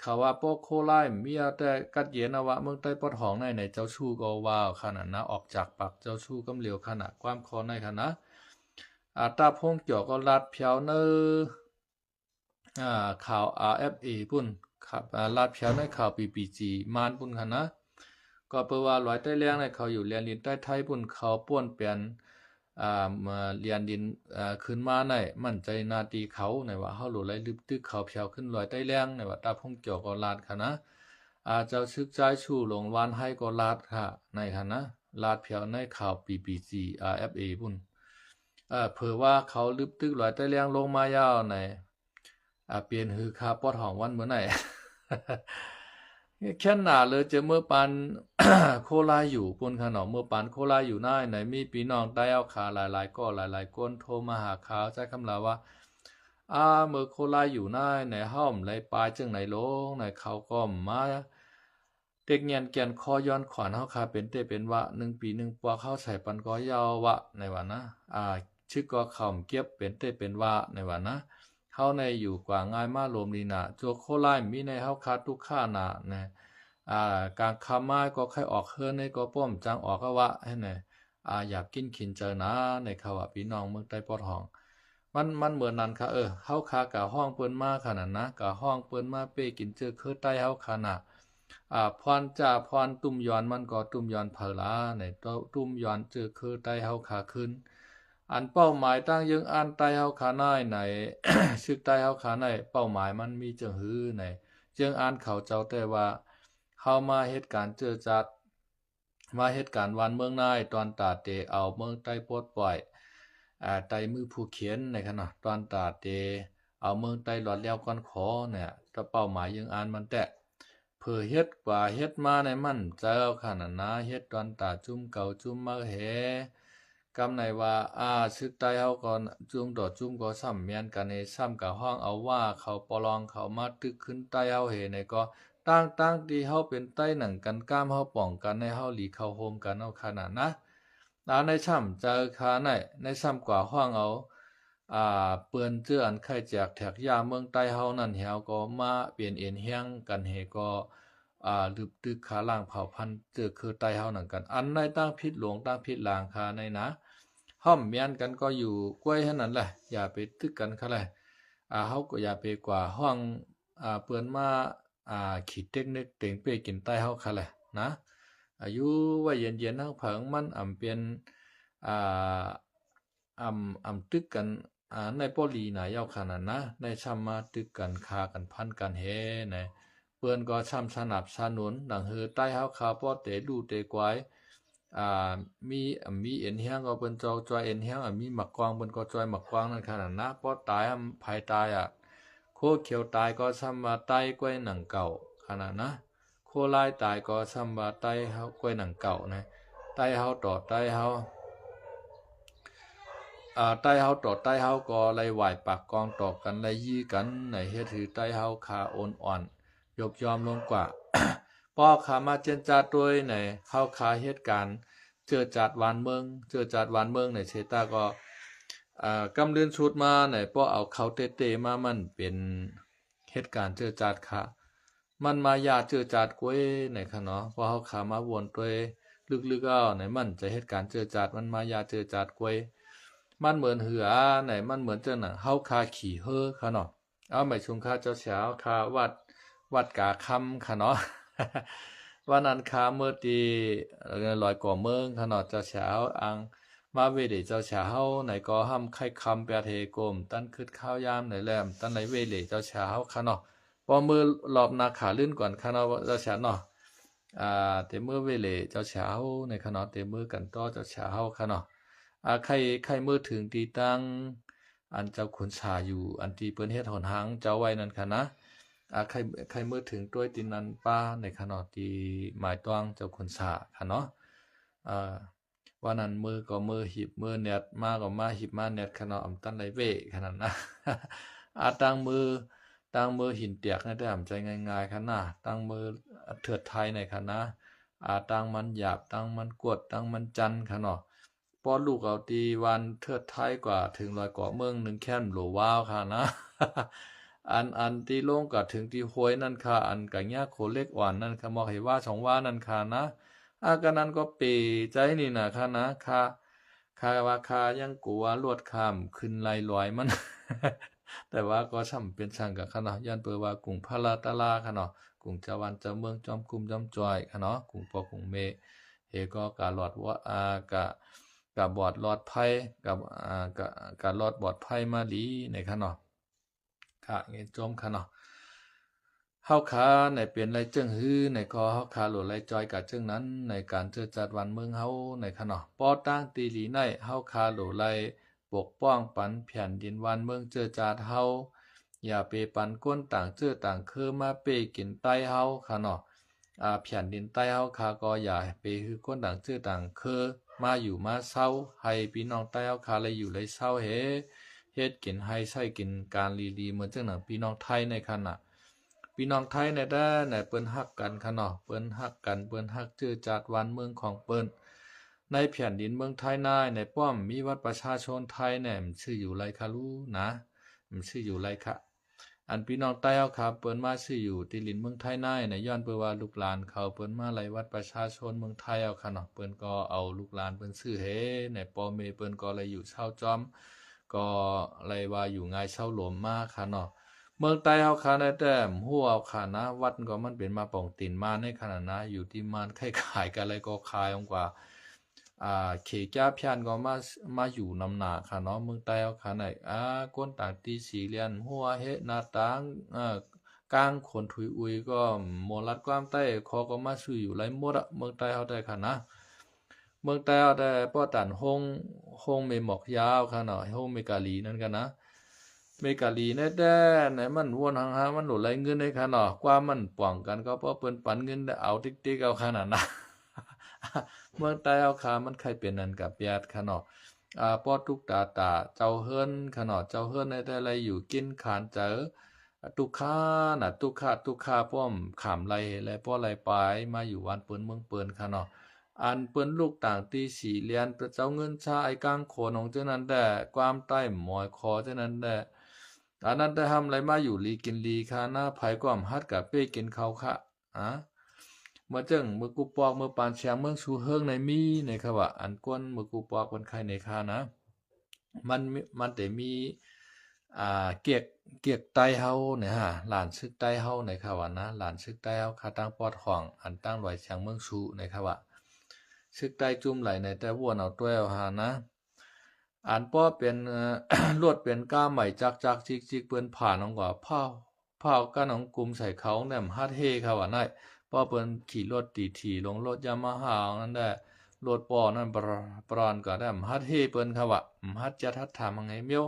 ເຂົາວ່າປອກໂຄລາຍ ມີແຕ່ກັດເຢັນນະວະ ເມືອງໃຕ້ປອດຫອງໃນ ໃນເຈົ້າຊູ້ກໍວ່າຂະນັ້ນນະ ອອກຈາກປາກເຈົ້າຊູ້ກຳຫຼຽວຂະນະ ຄວາມຂໍ້ໃນຂະນະ ອາ ຕາພົງຈອກກໍລາດແຜວໃນ ອາ ຂ່າວ ອາ ເອັຟ ເອ ພຸ້ນ ອາ ລາດແຜວໃນຂ່າວ ບີ ບີ ຊີ ມານພຸ້ນຫັ້ນນະ ກໍເປີວ່າລອຍໃຕ້ແລ້ງໃນ ເຂົາຢູ່ແລນດິນໃຕ້ໄທພຸ້ນ ເຂົາປ່ວນແປນ ອາ ມາແລນດິນ ອາ ຂຶ້ນມາໃນ ໝັ້ນໃຈໜ້າທີ່ເຂົາໃນວ່າ ເຮົາໂລໄລລຶບຕຶກເຂົາແຜວຂຶ້ນລອຍໃຕ້ແລ້ງໃນວ່າ ຕາພົງຈອກກໍລາດຂະນະ ອາ ເຈົ້າຊຶກຊາຍຊູ່ຫຼົງວານໄຮກໍລາດຂະ ໃນຂະນະ ລາດແຜວໃນຂ່າວ ບີ ບີ ຊີ ອາ ເອັຟ ເອ ພຸ້ນ ເອີ ເຜີວ່າເຂົາລຶບຕຶກລອຍໃຕ້ແລ້ງລົງມາຍາວໃນ ອາ ເປັນຫືຄາປອດຫອງວັນເມີ້ອໃນ ແຄ້ນໜາເລີຍຈະເມີປານໂຄລາຍຢູ່ພຸ້ນຂະເນາະ ເມີປານໂຄລາຍຢູ່ໃນ ໃນມີພີ່ນ້ອງໃຕ້ເຮົາຂາຫຼາຍໆກໍຫຼາຍໆຄົນໂທມາຫາຂ່າວໃຊ້ຄຳລາວວ່າ ອາ ເມີໂຄລາຍຢູ່ໃນ ໃນເຮົາໄດ້ປາຍຈັ່ງໃດລົງ ໃນເຂົາກໍມາ ເຕັກແງ່ນແກ່ນຄໍຍ້ອນຂວານເຮົາຄາເປັນເຕເປັນວະ ໜຶ່ງປີໜຶ່ງປອກເຮົາໃສ່ປັນກໍເຍົາວະ ໃນວ່ານະ ອາ ຊຶກກໍເຂົ້າເກັບເປັນເຕເປັນວະ ໃນວ່ານະ ເຮົາໃນຢູ່ກວ່າງ່າຍມາລົມດີນາ ໂຈໂຄລາຍມີໃນເຮົາຄາຕຸກຄານາ ນະ ອາ ກາງຄ່ຳມາກໍໄຂ້ອອກເຮືອນໃນກໍປ້ອມຈັ່ງອອກກະວະ ໃຫ້ໃນ ອາ ຢາກກິນຂິນເຈີນາ ໃນເຂົາວ່າ ພີ່ນ້ອງເມືອງໃຕ້ປອດຫອງ ມັນ ມັນເໝືອນນັ້ນຄ່ະ ເອີ ເຮົາຄາກະຮ້ອງເພິ່ນມາຂະນັ້ນນະ ກະຮ້ອງເພິ່ນມາເປ້ກິນເຈີເຄີໃຕ້ເຮົາຂະນະ ອາ ພອນຈາພອນຕຸ້ມຢອນມັນກໍຕຸ້ມຢອນເຜີລາ ໃນຕຸ້ມຢອນເຈີເຄີໃຕ້ເຮົາຄາຄືນ ອັນເປົ້າໝາຍຕັ້ງເຢິງອ່ານໃຕ້ເຮົາຄາໃນ ໃນ ຊຶກໃຕ້ເຮົາຄາໃນ ເປົ້າໝາຍມັນມີຈັ່ງຫືໃນ ເຢິງອ່ານເຂົາເຈົ້າແຕ່ວ່າ ເຮົາມາເຮັດການເຈີຈັດ ມາເຮັດການວານເມືອງນາຍ ຕ້ອນຕາເຕເອົາເມືອງໃຕ້ປົດປ່ອຍ ອາ ໃຕ້ມືຜູ້ຂຽນໃນຂະນະ ຕ້ອນຕາເຕເອົາເມືອງໃຕ້ລອດແລ້ວກ່ອນຂໍນະ ຕະເປົ້າໝາຍເຢິງອ່ານມັນແຕະ ເຜີເຮັດກວ່າເຮັດມາໃນມັນເຈົ້າຂະນະນາ ເຮັດຕ້ອນຕາຈຸ້ມເກົ່າຈຸ້ມເມົາແຮ ກຳໃນວ່າ ອາ ຊຶກໃຕ້ເຮົາກໍຈຸ້ມຕໍ່ຈຸ້ມກໍຊ້ຳແມ່ນກັນເອ ຊ້ຳກະຮ້ອງເອົາວ່າເຂົາປະລອງເຂົາມາຕຶກຂຶ້ນໃຕ້ເຮົາເຫໃນກໍ ຕັ້ງໆທີ່ເຮົາເປັນໃຕ້ໜັງກັນ ກ້າມເຮົາປ້ອງກັນໃນເຮົາຫຼີເຂົ້າໂຮມກັນເອົາຂະໜາດນະ ອາ ໃນຊ້ຳເຈີຄາໃນ ໃນຊ້ຳກວ່າຮ້ອງເອົາ ອາ ເປີ້ນເຈີອັນໄຂ້ແຈກແທກຢາເມືອງໃຕ້ເຮົານັ້ນແຮວກໍມາເປັນເອັນແຮງກັນເຫກໍ ອາ ລຶບຕຶກຄາລ້າງເຜົ່າພັນເຈີຄືໃຕ້ເຮົານັ້ນກັນ ອັນໃນຕັ້ງຜິດຫຼວງຕັ້ງຜິດຫຼາງຄາໃນນະ ຫ້ອມແມ່ນກັນກໍຢູ່ກ້ວຍຫັ້ນນັ້ນແຫຼະ ຢ່າໄປຕຶກກັນຄະແລ ອາ ເຮົາກໍຢ່າໄປກວ່າຮ້ອງ ອາ ເປີ້ນມາ ອາ ຂີ້ເຕັກເນັກເຕັງເປ້ກິນໃຕ້ເຮົາຄະແລນະ ອາ ຢູ່ໄວ້ເຢັນໆ ທັງເຜິງມັນອຳເປັນ ອາ ອຳ ອຳຕຶກກັນ ອາ ໃນປໍລີນາເຍົາຂະນັ້ນນະ ໃນຊ້ຳມາຕຶກກັນ ຂ້າກັນ ຟັນກັນແຮໃນ ເປີ້ນກໍຊ້ຳສະໜັບສະໜູນ ດັງເຮີໃຕ້ເຮົາຄາປໍເຕລູເຕກວາຍ ອາ ມີ ມີເອັນແຮງກໍເພິ່ນຈອກຈອຍເອັນແຮງ ອາ ມີໝາກກວາງເພິ່ນກໍຈອຍໝາກກວາງນັ້ນຂະນັ້ນນະ ປໍຕາຍ ອາ ໃຜຕາຍ ອາ ໂຄຂຽວຕາຍກໍຊ້ຳວ່າໄຕ້ກ້ວຍໜັງເກົ່າຂະນັ້ນນະ ໂຄລາຍຕາຍກໍຊ້ຳວ່າໄຕ້ເຮົາກ້ວຍໜັງເກົ່ານະ ໄຕ້ເຮົາຕໍ່ໄຕ້ເຮົາ ອາ ໄຕ້ເຮົາຕໍ່ໄຕ້ເຮົາກໍໄລ່ຫວາຍປາກກອງຕໍ່ກັນ ໄລ່ຢີ້ກັນໃນ ເຮັດໃຫ້ໄຕ້ເຮົາຄາໂອນອ່ອນ ຍົບຍອມລົງກວ່າ ພໍຄາມາເຈນຈາດໂດຍໃນ ເຮົາຄາເຮັດການເຈີຈັດວານເມືອງ ເຈີຈັດວານເມືອງໃນເຊຕາກໍ ອາ ກຳລື່ນສຸດມາໃນ ພໍເອົາເຂົ້າເຕໆມາ ມັນເປັນເຮັດການເຈີຈັດຄະ ມັນມາຢາເຈີຈັດກວຍໃນຄະເນາະ ພໍເຮົາຄາມາວົນໂດຍລຶກໆເອົາໃນ ມັນຈະເຮັດການເຈີຈັດ ມັນມາຢາເຈີຈັດກວຍ ມັນເໝືອນເຫືອໃນ ມັນເໝືອນຈັ່ງນັ້ນ ເຮົາຄາຂີ້ເຫີຄະເນາະ ເອົາ ໝາຍຊຸມຄາເຈົ້າສາວ ຄາວັດ ວັດກາຄຳຄະເນາະ ວັນນັ້ນຄາເມີຕີ ເອີ ລອຍກໍເມືອງຄະເນາະ ເຈົ້າສາວອັງ ມາເວເດເຈົ້າສາວເຮົາໃນກໍຫ້ຳໄຂ່ຄຳແປດເຮໂກມ ຕັນຄຶດຄາວຍາມໃນແຫຼມ ຕັນໃນເວເດເຈົ້າສາວເຮົາຄະເນາະ ພໍມື້ລອບໜ້າຂາລື່ນກ່ອນຄະເນາະ ເຈົ້າສາວເນາະ ອ່າ ແຕ່ເມືອເວເລເຈົ້າຊາເຮົາໃນຂະເນາະ ແຕ່ເມືອກັນຕໍ່ເຈົ້າຊາເຮົາຂະເນາະ ອ່າ ໄຄ ໄຄເມືອເຖິງທີ່ຕັ້ງ ອັນເຈົ້າຂຸນສາຢູ່ ອັນທີ່ເພິ່ນເຮັດຫົນທາງເຈົ້າໄວ້ນັ້ນຂະນະ ອ່າ ໄຄ ໄຄເມືອເຖິງດ້ວຍທີ່ນັ້ນປ້າໃນຂະເນາະ ທີ່ໝາຍຕ້ອງເຈົ້າຂຸນສາຂະເນາະ ອ່າ ວ່ານັ້ນເມືອກໍເມືອຮີບເມືອແໜດ ມາກໍມາຮີບມາແໜດຂະເນາະ ອຳຕັນໄດ້ເວຂະນັ້ນນະ ອ່າ ຕັ້ງເມືອ ຕັ້ງເມືອຫີນແຕກໃນແຕ່ອຳໃຈງ່າຍໆຂະນະ ຕັ້ງເມືອເທີດໄທໃນຂະນະ ອ່າ ຕັ້ງມັນຢາບ ຕັ້ງມັນກວດ ຕັ້ງມັນຈັນຂະເນາະ ປ້ອນລູກເອົາຕີວານເທີດໄທກວ່າເຖິງລອຍເກາະເມືອງໜຶ່ງແຄມໂຫຼວາວຂະນະ ອັນ ອັນທີ່ລົງກະເຖິງທີ່ຫ້ວຍນັ້ນຄະ ອັນກະຍາໂຄເລັກອ່ອນນັ້ນຄະ ມອກໃຫ້ວ່າສອງວ່ານັ້ນຄະນະ ອາ ກະນັ້ນກໍເປໃຈນີ້ນະຄະນະ ຄະ ຄະວ່າຄະຍັງກົວລວດຂ້າມຂຶ້ນໄລ່ລອຍມັນ ແຕ່ວ່າກໍຊ່ຳເປັນຊ່າງກະຄະເນາະ ຍ້ອນເປີວ່າກຸງພະລາຕະລາຄະເນາະ ກຸງເຈົ້າບ້ານເຈົ້າເມືອງ ຈອມກຸມຈອມຈອຍຄະເນາະ ກຸງພໍ່ກຸງແມ່ ເຮກໍກະລອດ ອາ ກະ ກະບອດລອດໄພ ກະ ອາ ກະ ກະລອດບອດໄພມາລີໃນຄະເນາະ ກະເງີນຈົ່ມຄະເນາະ ເຮົາຄາໃນເປັນໄລເຈີງຮື ໃນກໍເຮົາຄາໂຫຼໄລຈອຍກະເຈີງນັ້ນ ໃນການເຈີຈັດວັນເມືອງເຮົາໃນຄະເນາະ ປໍຕາງຕີລີໃນ ເຮົາຄາໂຫຼໄລປົກປ້ອງປັນແຜ່ນດິນວັນເມືອງເຈີຈັດເຮົາ ຢ່າເປປັນຄົນຕ່າງເຈີຕ່າງເຄີມາເປ້ກິນໄຕ້ເຮົາຄະເນາະ ອາ ແຜ່ນດິນໄຕ້ເຮົາຄາກໍຢ່າເປໃຫ້ຄົນຕ່າງເຊື້ອຕ່າງເຄີມາຢູ່ມາເຊົາ ໃຫ້ພີ່ນ້ອງໄຕ້ເຮົາຄາໄດ້ຢູ່ໄດ້ເຊົາເຮັດ ເຮັດກິນ ໃຫ້ໃຊ້ກິນການດີໆ ເໝືອນຈັ່ງໜັງພີ່ນ້ອງໄທໃນຂະນະ ພີ່ນ້ອງໄທໃນແຕ່ໃນເພິ່ນຮັກກັນຄະເນາະ ເພິ່ນຮັກກັນ ເພິ່ນຮັກເຊື້ອຊາດບ້ານເມືອງຂອງເພິ່ນ ໃນແຜ່ນດິນເມືອງໄທໃນ ໃນປ້ອມມີບັດປະຊາຊົນໄທແນ່ ມັນຊື່ຢູ່ໄລຄະລູນະ ມັນຊື່ຢູ່ໄລຄະ ອັນພີ່ນ້ອງໄຕ້ເຮົາຄາ ເພິ່ນມາຊື້ຢູ່ທີ່ດິນເມືອງໄທໃນ ໃນຍ້ອນເພິ່ນວ່າລູກຫຼານເຂົາ ເພິ່ນມາໄລ່ບັດປະຊາຊົນເມືອງໄທເຮົາຄະເນາະ ເພິ່ນກໍເອົາລູກຫຼານເພິ່ນຊື້ເຮັດ ໃນພໍ່ແມ່ເພິ່ນກໍໄດ້ຢູ່ເຊົາຈອມ ກໍໄດ້ວ່າຢູ່ງ່າຍເຊົາໂລມມາຄະເນາະ ເມືອງໄຕ້ເຮົາຄາໃນແຕ່ຮູ້ເອົາຄະນະ ວັດກໍມັນເປັນມາປອງຕີນມານໃນຂະນະນະ ຢູ່ທີ່ມານໃຄຂາຍກະໄລກໍຂາຍອອກກວ່າ ອ່າ ເຂຈາພຽນກໍມາ ມາຢູ່ນຳໜ້າຄະເນາະ ເມືອງໃຕ້ເຮົາຄະໃນ ອ່າ ກົນຕ່າງຕີສີ່ຫຼ່ຽມ ຫົວເຮະໜ້າຕ່າງ ເອີ ກາງຄົນທຸຍອຸຍກໍໝໍລັດຄວາມໃຕ້ ເຂົາກໍມາຊື້ຢູ່ໄລໝົດອະ ເມືອງໃຕ້ເຮົາໄດ້ຄະນະ ເມືອງໃຕ້ເຮົາໄດ້ປ້ອນຕານໂຮງ ໂຮງແມ່ໝອກຢາວຄະເນາະ ໂຮງແມ່ກາລີນັ້ນຄະນະ ແມ່ກາລີແນ່ແຕ່ໃນມັນວົນຫາງຫາ ມັນໂຫຼໄລເງິນໃນຄະເນາະ ກວ່າມັນປ້ອງກັນກໍເພາະເພິ່ນປັນເງິນໄດ້ເອົາຕິກໆເອົາຄະນະນະ ເມືອງໃຕ້ເຮົາຄະ ມັນໄຄເປັນນັ້ນກະແປດຄະເນາະ ອາ ພໍຕຸກຕາຕາເຈົ້າເຮືອນຄະເນາະ ເຈົ້າເຮືອນໃນແຕ່ໄລຢູ່ກິນຂານເຈີ ອາ ຕຸກຄານະ ຕຸກຄາ ຕຸກຄາ ປ້ອມຂາມໄລແລະ ພໍໄລປາຍມາຢູ່ບ້ານເພິ່ນເມືອງເພິ່ນຄະເນາະ ອັນເພິ່ນລູກຕ່າງຕີສີ່ຫຼ່ຽມ ເຈົ້າເງິນຊາໄອ້ກາງໂຂນຂອງເຈົ້ານັ້ນແດ່ ຄວາມໃຕ້ໝອຍຄໍເຈົ້ານັ້ນແດ່ ອັນນັ້ນແຕ່ຫ້າມໄລມາຢູ່ດີກິນດີຄະນະ ໃຜກໍອຳຫັດກະເປ້ກິນເຂົາຄະ ອາ ເມື່ອເຈີງເມືອກູປອກ ເມືອປານຊຽງ ເມືອງຊູເຮີງໃນມີໃນຄະວ່າ ອັນກົນເມືອກູປອກເພິ່ນໄຄໃນຄະນະ ມັນ ມັນແຕ່ມີ ອ່າ ກຽກ ກຽກໄຕ້ເຮົາໃນຫາ ຫຼານຊຶກໄຕ້ເຮົາໃນຄະວ່ານະ ຫຼານຊຶກໄຕ້ເຮົາຄະ ທາງປອດຫ້ອງ ອັນທາງລອຍຊຽງເມືອງຊູໃນຄະວ່າ ຊຶກໄຕ້ຈຸ້ມໄຫຼໃນແຕ່ວົນເອົາຕົວເອົາຫານະ ອັນພໍເປັນ ເອີ ລົດເປັນກ້າໄໝຈັກໆຈິກໆ ເພິ່ນຜ່ານອອກກວ່າ ພາວ ພາວກັນອອງກຸ່ມໃສ່ເຂົາແນມຫັດເຮຄະວ່ານາຍ ພໍເພິ່ນຂີ່ລົດຕີຖີ່ລົງລົດຢາມາຮານັ້ນແດ່ ລົດປໍນັ້ນປຣອນກະແນມຫັດເຮເພິ່ນຄະວ່າ ຫັດຈັດຫັດຖາມຫັງໃຫ້ມຽວ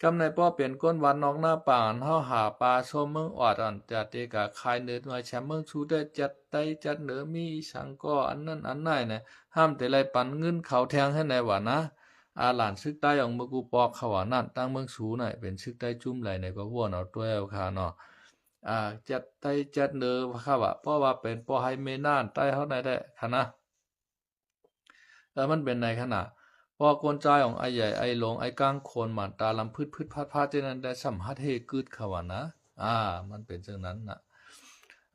ກຳໃນພໍເປັນຄົນວັດນອກນາປາງ ເຮົາຫາປາຊົມເມືອງອອດ ອັນຈະເຕກະຂາຍເນີດໜ່ວຍແຊມເມືອງຊູແຕ່ຈັດໄຕ້ຈັດເນີ ມີອີ່ສັງກໍອັນນັ້ນອັນໃນນະ ຫ້າມແຕ່ໄລ່ປັນເງິນເຂົາແທງໃຫ້ໃນວ່ານະ ອາ ຫຼານຊຶກໃຕ້ອອກເມືອກູປອກເຂົາວ່ານັ້ນ ຕັ້ງເມືອງຊູນະ ເປັນຊຶກໃຕ້ຈຸ້ມໄຫຼໃນກໍວົນເອົາຕົວເອົາຄະເນາະ ອາ ຈັດໄຕ້ຈັດເນີຄະວ່າ ເພາະວ່າເປັນພໍ່ໄຮແມ່ນານໃຕ້ເຮົາໃນແທ້ຄະນະ ເອີ ມັນເປັນໃນຂະນະ ພໍຄົນຈາຍອອກໄອ້ໃຫຍ່ໄອ້ຫຼົງ ໄອ້ກາງໂຂນ ໝານຕາລຳພຶດໆພັດໆຈັ່ງນັ້ນແດ່ ສຳຫັດເຮກຶດຄະວ່ານະ ອາ ມັນເປັນຈັ່ງນັ້ນນະ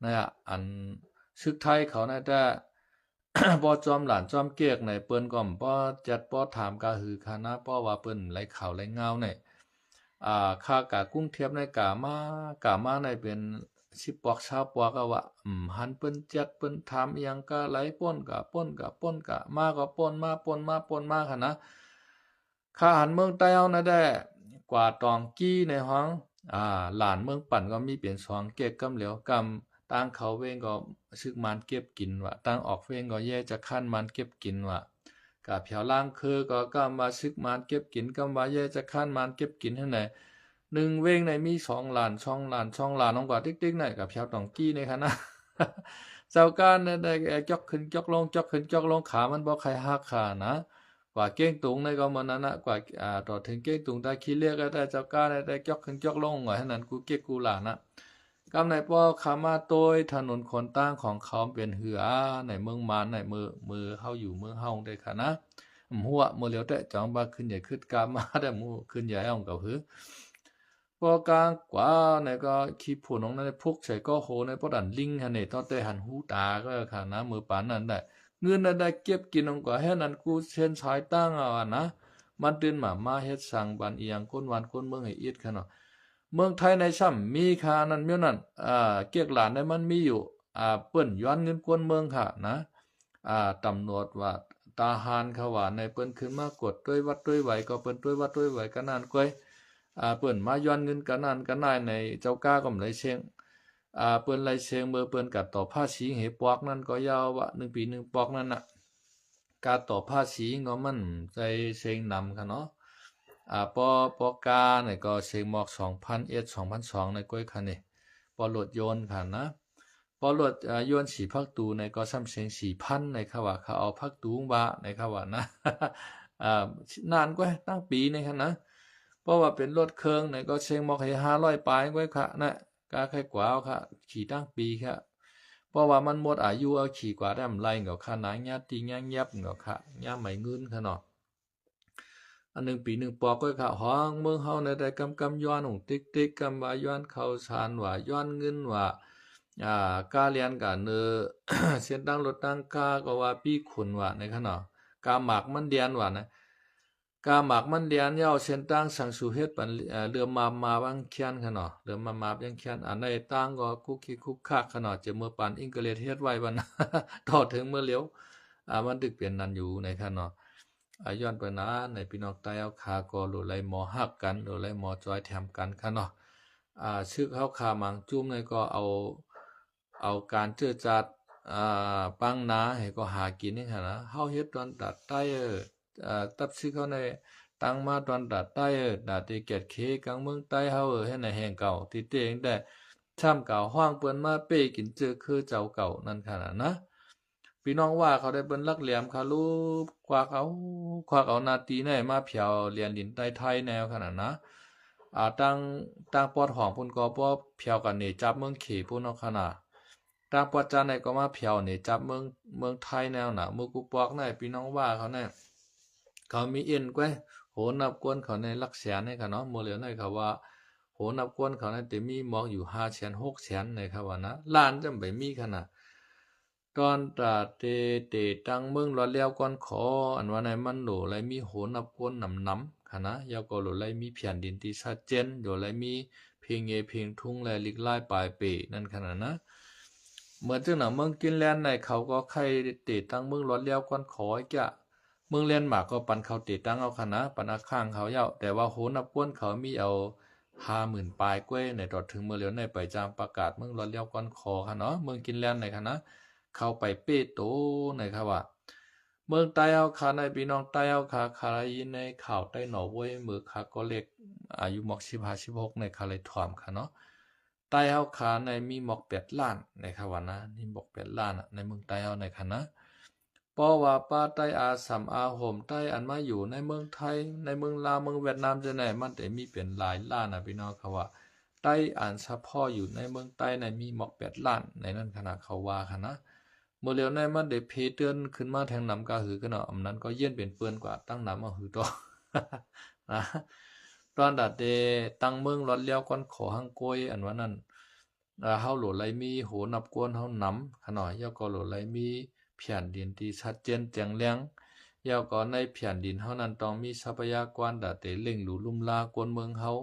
ນະ ອັນຊຶກໄທເຂົາໃນແຕ່ ບໍ່ຈອມຫຼານຈອມເກກໃນ ເພິ່ນກໍບໍ່ຈັດບໍ່ຖາມກະຫືອຄະນະ ເພາະວ່າເພິ່ນໄຫຼຂ່າວໄຫຼງາວໃນ ອ່າ ຂ້າກະກຸງເທບໃນກະມາ ກະມາໃນເປັນສິບປອກຊາວປອກກະວ່າ ອືມ ຫັນເພິ່ນຈັດເພິ່ນຖາມອີ່ຫຍັງກະໄຫຼ ປົນກະປົນ ກະປົນກະມາ ກະປົນມາ ປົນມາ ປົນມາຄະນະ ຂ້າຫັນເມືອງໃຕ້ເຮົານະແດ່ ກວ່າຕອງກີ້ໃນຫ້ອງ ອ່າ ຫຼານເມືອງປັນກໍມີເປັນສອງເກກກຳຫຼຽວ ກຳ ຕ່າງເຂົ້າເວັງກໍຊຶກມານເກັບກິນວ່າ, ຕ່າງອອກເວັງກໍແຍຈະຄານມານເກັບກິນວ່າ, ກະແຖວລ່າງເຄີກໍກຳວ່າຊຶກມານເກັບກິນ, ກຳວ່າແຍຈະຄານມານເກັບກິນຫັ້ນແຫຼະ. ໜຶ່ງເວັງໃນມີສອງລ້ານ ສອງລ້ານ ສອງລ້ານ ອອກກວ່າຕິກໆ ໃນກະແຖວຕອງກີ້ໃນຂະນະ ເຈົ້າການໃນຈອກຂຶ້ນຈອກລົງ ຈອກຂຶ້ນຈອກລົງ ຂາມັນບໍ່ໃຄ່ຮັກຂະນະ. ກວ່າເກ້ງຕຸງໃນກໍເໝືອນນັ້ນນະ, ກວ່າ ອາ ຕໍ່ເຖິງເກ້ງຕຸງຕາຂີ້ເລກກໍໄດ້, ເຈົ້າການໃນຈອກຂຶ້ນຈອກລົງ ວ່າຫັ້ນນັ້ນ ກູເກັກກູຫຼານນະ. ກຳໃນພໍເຂົ້າມາໂຕຍຖະໜົນຂົນຕ່າງຂອງເຂົາເປັນເຮືອໃນເມືອງມານໃນ ເມືອ ເມືອເຮົາຢູ່ເມືອງເຮົາໄດ້ຂະນະ. ອຳຫົວເມືອຫຼຽວແຕ່ຈອງວ່າຂຶ້ນໃຫຍ່ຂຶ້ນກາມາແຕ່ໝູ່ຂຶ້ນໃຫຍ່ອອງກະຫື ພໍກາງກວ່າໃນກໍຂີ້ຝຸ່ນອອງໃນພຸກໃສ່ກໍໂຫໃນປອດອັນລິງຫັ້ນເດ ຕໍ່ແຕ່ຫັນຫູຕາກໍຂະນະ ເມືອປານນັ້ນໄດ້ ເງິນນັ້ນໄດ້ເກັບກິນອອງກວ່າແຮນັ້ນ ກູເຊັນສາຍຕັ້ງເອົານະ ມັນຕື່ນມາ ມາເຮັດສ້າງບ້ານອີ່ຫຍັງ ຄົນບ້ານຄົນເມືອງໃຫ້ອິດຂະເນາະ. ເມືອງໄທໃນຊ້ຳມີຂະນັ້ນ ແນວນັ້ນ ອາ ກຽກຫຼານໃນມັນມີຢູ່ ອາ ເປີ້ນຍ້ອນເງິນກວນເມືອງຂະນະ ອາ ຕຳຫຼວດວ່າ ທະຫານຂະຫວານໃນ ເພິ່ນຂຶ້ນມາກວດໂຕຍວັດໂຕຍໄຫວ ກໍເພິ່ນໂຕຍວັດໂຕຍໄຫວກະນັ້ນກ້ວຍ ອາ ເພິ່ນມາຍ້ອນເງິນກະນັ້ນກະນາຍໃນ ເຈົ້າກາກໍບໍ່ໄດ້ເສັງ ອາ ເພິ່ນໄລ່ເສັງ ເມື່ອເພິ່ນກະຕໍ່ພາສີໃຫ້ປອກນັ້ນກໍຍາວວະ ໜຶ່ງປີໜຶ່ງປອກນັ້ນນະ ກາຕໍ່ພາສີກໍມັນໃສ່ເສັງນຳຂະເນາະ. ອາ ປໍ ປໍການີ້ກໍເສັງໝອກສອງພັນເອັດ ສອງພັນສອງໃນກ້ວຍຂະນີ້ ປໍລົດຍົນຂະນະ ປໍລົດ ອາ ຍົນສີ່ພັກຕູໃນກໍຊ້ຳເສັງສີ່ພັນໃນຂະວ່າ ເຂົາເອົາພັກຕູວ່າໃນຂະວ່ານະ ອາ ນານກວ່າຕັ້ງປີໃນຂະນະ ເພາະວ່າເປັນລົດເຄື່ອງໃນກໍເສັງໝອກໃຫ້ຫ້າຮ້ອຍປາຍກວ່າຂະນະ ກາໄຂກວ່າເອົາຂະ ຂີ່ຕັ້ງປີຂະ ເພາະວ່າມັນໝົດອາຍຸ ເອົາຂີ່ກວ່າໄດ້ອຳໄລກໍຂະນະ ຍາດຕິຍາດແຍບກໍຂະ ຍາໄໝເງິນຂະເນາະ. ອັນໜຶ່ງປີໜຶ່ງປອກກໍຂະ ຫ້ອງເມືອງເຮົາໃນໄດ້ກຳກຳຍ້ອນຫຸງຕິກຕິກ ກຳວ່າຍ້ອນເຂົ້າສານວ່າ ຍ້ອນເງິນວ່າ ອາ ກາລຽນກາເນີ ເສັ້ນທາງລົດທາງກາກໍວ່າປີຂຸນວ່າໃນຂະເນາະ ກາໝາກມັນດຽນວ່ານະ ກາໝາກມັນດຽນ ແລ້ວເສັ້ນທາງສັງສູເຮັດປັນ ເຫຼືອມມາບມາບວຽງຄຽນຂະເນາະ ເຫຼືອມມາບມາບວຽງຄຽນ ອັນໃດຕ່າງກໍຄຸກຄິກຄຸກຄັກຂະເນາະ ຈະເມື່ອປານອີງກະເລດເຮັດໄວ້ບັດ ຕໍ່ເຖິງເມື່ອຫຼຽວ ອາ ມັນຖືກເປັນນັ້ນຢູ່ໃນຂະເນາະ. ອາ ຍ້ອນປານນັ້ນໃນພີ່ນ້ອງໃຕ້ເຮົາຂາກໍຫຼູໄລໝໍຮັກກັນ ຫຼູໄລໝໍຈອຍແຖມກັນຂະເນາະ. ອາ ຊຶກເຮົາຂາມັງຈຸ້ມໃນກໍເອົາ ເອົາການເຈີຈັດ ອາ ປັງນາໃຫ້ກໍຫາກິນນີ້ຫັ້ນນະ ເຮົາເຮັດດອນຕາໃຕ້ ເອີ ອາ ຕັບຊຶກເຮົາໃນຕັ້ງມາດອນຕາໃຕ້ ເອີ ຕາເຕແກດເຄກາງເມືອງໃຕ້ເຮົາ ເອີ ເຮັດໃນແຫ່ງເກົ່າຕິເຕງແຕ່ ຊ້ຳກາວຮ້ອງເພິ່ນມາເປ້ກິນເຈີຄືເຈົ້າເກົ່ານັ້ນຂະນະນະ. ພີ່ນ້ອງວ່າເຂົາໄດ້ເປັນຫຼັກແຫຼມຄາລູບ ຄວັກເອົາ ຄວັກເອົາໜ້າຕີໃນມາແຜວລຽນດິນໃຕ້ໄທແນວຂະນະນະ. ອາ ຕັ້ງ ຕັ້ງປອດຫ້ອງພຸ້ນກໍບໍ່ແຜວກັນເນຈັບເມືອງເຂພຸ້ນເນາະຂະນະ. ຕ່າງປອດຈານໃນກໍມາແຜວເນຈັບເມືອງ ເມືອງໄທແນວນະ ເມືອງກຸປອກໃນ ພີ່ນ້ອງວ່າເຂົາໃນ ເຂົາມີເອັນກວຍ ໂຫນັບກວນເຂົາໃນຫຼັກແສນໃນຂະເນາະ. ເມື່ອຫຼຽວໃນເຂົາວ່າ ໂຫນັບກວນເຂົາໃນແຕ່ມີໝອກຢູ່ຫ້າແສນ ຫົກແສນໃນຂະວ່ານະ ລ້ານຈຳໄປມີຂະນາດ ຕອນຕາເຕເຕຕັ້ງເມືອງລອດແລ້ວກ່ອນຂໍ ອັນວ່າໃນມັນໂຫຼໄລມີໂຫນັບກວນນຳນຳຂະນາດ ແລ້ວກໍໂຫຼໄລມີແຜ່ນດິນທີ່ຊັດເຈນ ໂຫຼໄລມີ ເພງເງເພງທຸງ ແລະ ລິກລາຍປາຍເປນັ້ນຂະນາດນະ. ເໝືອນຈັ່ງໜັງເມືອງກິນແລນໃນ ເຂົາກໍໄຄເຕຕັ້ງເມືອງລອດແລ້ວກ່ອນຂໍ ກະເມືອງແລນມາກໍປັນເຂົາເຕຕັ້ງເອົາຂະນາດ ປັນອາຄາງເຂົາເຈົ້າ ແຕ່ວ່າໂຫນັບກວນເຂົາມີເອົາຫ້າໝື່ນປາຍກວ່າໃນ ຕໍ່ເຖິງເມື່ອຫຼຽວໃນໄປຈາງປະກາດເມືອງລອດແລ້ວກ່ອນຂໍຂະເນາະ ເມືອງກິນແລນໃນຂະນາດ ເຂົາໄປເປ້ໂຕໃນຂະວ່າ ເມືອງໃຕ້ເຮົາຂະໃນ ພີ່ນ້ອງໃຕ້ເຮົາຂະ ຂະໄດ້ຍິນໃນຂ່າວໃຕ້ໜໍໂວ້ຍ ເມື່ອຂະກໍເລັກ ອາຍຸໝອກສິບຫ້າ ສິບຫົກໃນ ຂະໄດ້ຖອມຂະເນາະ ໃຕ້ເຮົາຂະໃນມີໝອກແປດລ້ານໃນຂະວ່ານະ ມີໝອກແປດລ້ານໃນເມືອງໃຕ້ເຮົາໃນຂະນະ. ເພາະວ່າປາໃຕ້ອາສຳອາໂຮມໃຕ້ອັນມາຢູ່ໃນເມືອງໄທ ໃນເມືອງລາວ ເມືອງຫວຽດນາມຈັ່ງໃດ ມັນໄດ້ມີເປັນຫຼາຍລ້ານນະ ພີ່ນ້ອງຂະວ່າ ໃຕ້ອັນສະເພາະຢູ່ໃນເມືອງໃຕ້ໃນມີໝອກແປດລ້ານໃນນັ້ນຂະນາດ ເຂົາວ່າຂະນາດ. ເມື່ອຫຼຽວໃນມັນໄດ້ເພເຕີນຂຶ້ນມາແທງນຳກະຫືຂະເນາະ ອັນນັ້ນກໍຢ້ຽນເປັນເປີ້ນກວ່າຕັ້ງນຳມາຫືຕໍ່ ນະ ຕອນດາເຕຕັ້ງເມືອງລອດແລ້ວກ່ອນຂໍຫັ້ງໂກຍ ອັນວ່ານັ້ນ ອາ ເຮົາໂຫຼໄລມີໂຫນັບກວນເຮົານຳຂະເນາະ ແລ້ວກໍໂຫຼໄລມີແຜ່ນດິນທີ່ຊັດເຈນແຈ້ງແລງ ແລ້ວກໍໃນແຜ່ນດິນເຮົານັ້ນຕ້ອງມີຊັບພະຍາກອນດາເຕເລັ່ງຫຼູລຸມລາກວນເມືອງເຮົາ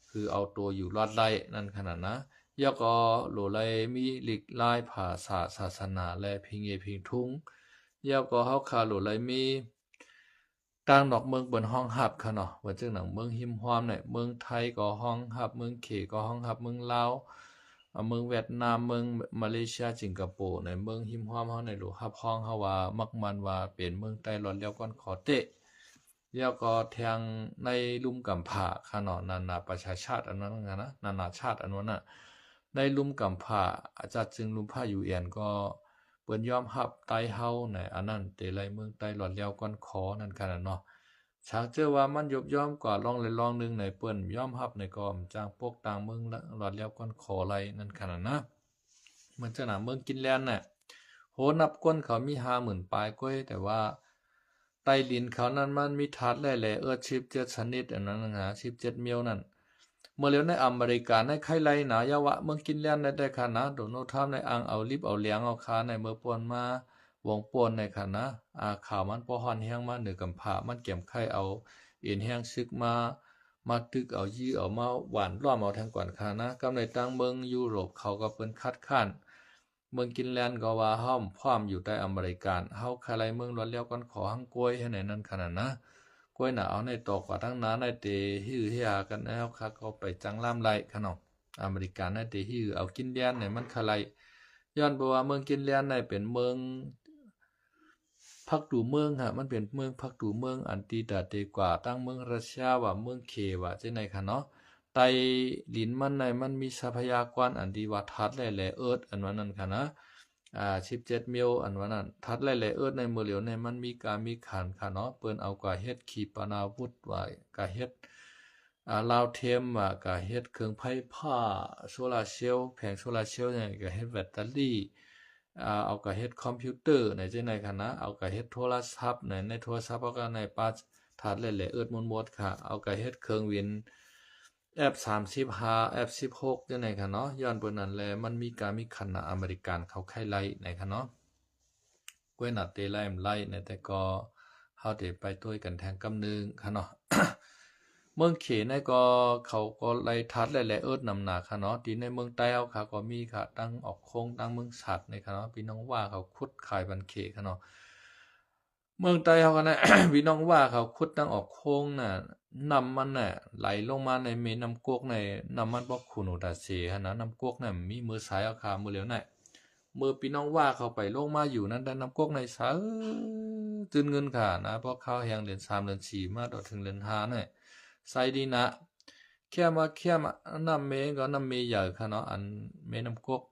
ຄືເອົາໂຕຢູ່ລອດໄດ້ນັ້ນຂະນາດນະ. ແລ້ວກໍໂຫຼໄລມີລິກລາຍພາສາສາສະໜາ ແລະ ພິງເອພິງທຸງ ແລ້ວກໍເຮົາຂາໂຫຼໄລມີ ຕ່າງນອກເມືອງເພິ່ນຮອງຮັບຂະເນາະ ວ່າຈັ່ງໜັງເມືອງຮິມຮ່ອມໃນ ເມືອງໄທກໍຮອງຮັບ ເມືອງເຂກໍຮອງຮັບ ເມືອງລາວ ອາ ເມືອງຫວຽດນາມ, ເມືອງມາເລເຊຍ, ສິງກະໂປ ໃນເມືອງຮິມຮ່ອມເຮົາໃນ ໂລກຮັບຮອງເຮົາວ່າ ມັກໝັ້ນວ່າເປັນເມືອງໃຕ້ລອດແລ້ວກ່ອນຂໍເຕະ. ແລ້ວກໍແທງໃນລຸ່ມກຳພ້າຂະເນາະ ນານາປະຊາຊາດອັນນັ້ນນະ ນານາຊາດອັນນັ້ນນະ ໃນລຸ່ມກຳພ້າ ອາ ຈັດຊຶ່ງລຸ່ມພ້າ ຢູເອັນ ກໍເພິ່ນຍອມຮັບໄຕ້ເຮົາໃນອັນນັ້ນເຕໄລ ເມືອງໃຕ້ລອດແລ້ວກ່ອນຂໍນັ້ນຂະນະເນາະ. ຫາກເຈີວ່າມັນຍົບຍ້ອມກວ່າລ່ອງໃດລ່ອງໜຶ່ງໃນ ເພິ່ນຍອມຮັບໃນ ກໍຈະປົກຕັ້ງເມືອງລອດແລ້ວກ່ອນຂໍໄລນັ້ນຂະນະນະ. ເໝືອນຈັ່ງນະ ເມືອງກິນແລນນະ ໂຫ ນັບຄົນເຂົາມີຫ້າໝື່ນປາຍກວ່າ ແຕ່ວ່າ ໃຕ້ດິນເຂົານັ້ນມັນມີທາດແຮ່ແລເອິດສິບເຈັດຊະນິດ ອັນນັ້ນນະ ສິບເຈັດມິວນັ້ນ. ເມື່ອຫຼຽວໃນອາເມລິກາໃນໄຄໄລນາ ຢ່າວ່າເມືອງກິນແລນໃດໆຂະນະ ໂດນັລທຣຳໃນອ້າງເອົາລິບເອົາແຫຼງເອົາຄາໃນ ເມື່ອປ່ອນມາວົງປ່ອນໃນຂະນະ ອາ ຂ່າວມັນບໍ່ຮ້ອນແຮງມາເໜືອກຳພ້າ ມັນກຽມໄຄເອົາເອັນແຮງຊຶກມາ ມາຕຶກເອົາ ຢື້ເອົາ ມາຫວ່ານລ້ອມເອົາແທງກ່ອນຂະນະ. ກຳໃນຕ່າງເມືອງຢູໂຣບເຂົາກໍເພິ່ນຄັດຄ້ານ ເມືອງກິນແລນກໍວ່າເຮົາພ້ອມຢູ່ໃຕ້ອາເມລິກາ ເຮົາຄະໄລເມືອງລອດແລ້ວກ່ອນຂໍຫັ້ງກວຍໃຫ້ໃນນັ້ນຂະນະນະ ກວຍໜາເອົາໃນຕໍ່ກວ່າຕັ້ງນານໃນເຕ ຮີ້ເຮຫາກັນແລ້ວ ເຮົາຄະກໍໄປຈັງລາມໄລຂະເນາະ ອາເມລິກາໃນເຕ ຮີ້ເອົາກິນແລນໃນມັນຄະໄລ ຍ້ອນເພາະວ່າເມືອງກິນແລນໃນເປັນເມືອງ ພັກຕູເມືອງຫະ ມັນເປັນເມືອງພັກຕູເມືອງ ອັນຕີດາເຕກວ່າ ຕັ້ງເມືອງຣັດເຊຍວ່າ ເມືອງເຂວ່າ ຈັ່ງໃດຂະເນາະ ໃຕ້ດິນມັນໃນ ມັນມີຊັບພະຍາກອນ ອັນທີ່ວ່າທາດແຮ່ແລເອິດ ອັນວ່ານັ້ນຂະນະ ອາ ສິບເຈັດມິວ ອັນວ່ານັ້ນ ທາດແຮ່ແລເອິດໃນເມື່ອຫຼຽວໃນ ມັນມີກາມີຂັນຂະເນາະ ເພິ່ນເອົາກາເຮັດຂີປະນາວຸດ ວ່າກາເຮັດ ອາ ລາວເທມ ວ່າກາເຮັດເຄື່ອງໄຟຟ້າ ໂຊລາເຊວ ແຜງໂຊລາເຊວ ຫຍັງກາເຮັດແບັດເຕີຣີ ອາ ເອົາກາເຮັດຄອມພິວເຕີໃນຈັ່ງໃດຂະນະ ເອົາກາເຮັດໂທລະສັບໃນ ໃນໂທລະສັບເອົາກາໃນປາທາດແຮ່ແລເອິດໝົດໆຂະ ເອົາກາເຮັດເຄື່ອງບິນ ເອັຟສາມສິບຫ້າ ເອັຟສິບຫົກ ຈັ່ງໃດຂະເນາະ ຍ້ອນເພິ່ນນັ້ນແລະ ມັນມີກາມີຂັນນະ ອາເມລິການເຂົາໄຄໄລໃນຂະເນາະ ກວຍໜາເຕໄລມໄລໃນ ແຕ່ກໍເຮົາເຕໄປໂຕ້ຍກັນແທງກຳໜຶ່ງຂະເນາະ. ເມືອງເຂໃນກໍເຂົາກໍໄລ່ທາດແຮ່ແລເອິດນຳໜາຂະເນາະ ທີ່ໃນເມືອງໃຕ້ເຮົາຂະກໍມີຂະ ຕັ້ງອອກໂຄງ ຕັ້ງເມືອງສັດໃນຂະເນາະ ພີ່ນ້ອງວ່າເຂົາຂຸດຂາຍບັນເຂຂະເນາະ ເມືອງໃຕ້ເຮົາຂະນະ ພີ່ນ້ອງວ່າເຂົາຂຸດຕັ້ງອອກໂຄງນະ ນ້ຳມັນນະໄຫຼລົງມາໃນແມ່ນ້ຳກົກໃນ ນ້ຳມັນບໍ່ຂຸນໂອຕາເສຫັ້ນນະ ນ້ຳກົກນະມີເມີໃສເອົາຂະເມື່ອຫຼຽວໃນ ເມື່ອພີ່ນ້ອງວ່າເຂົາໄປລົງມາຢູ່ນັ້ນ ແຕ່ນ້ຳກົກໃນໃສຕື່ນເງິນຂະນະ ພໍເຂົ້າແຮງເດືອນສາມເດືອນສີ່ມາຕໍ່ເຖິງເດືອນຫ້າໃນ ໃສດີນະ ແຄມວ່າແຄມ ນ້ຳເມກໍນ້ຳເມໃຫຍ່ຂະເນາະ ອັນເມນ້ຳກົກ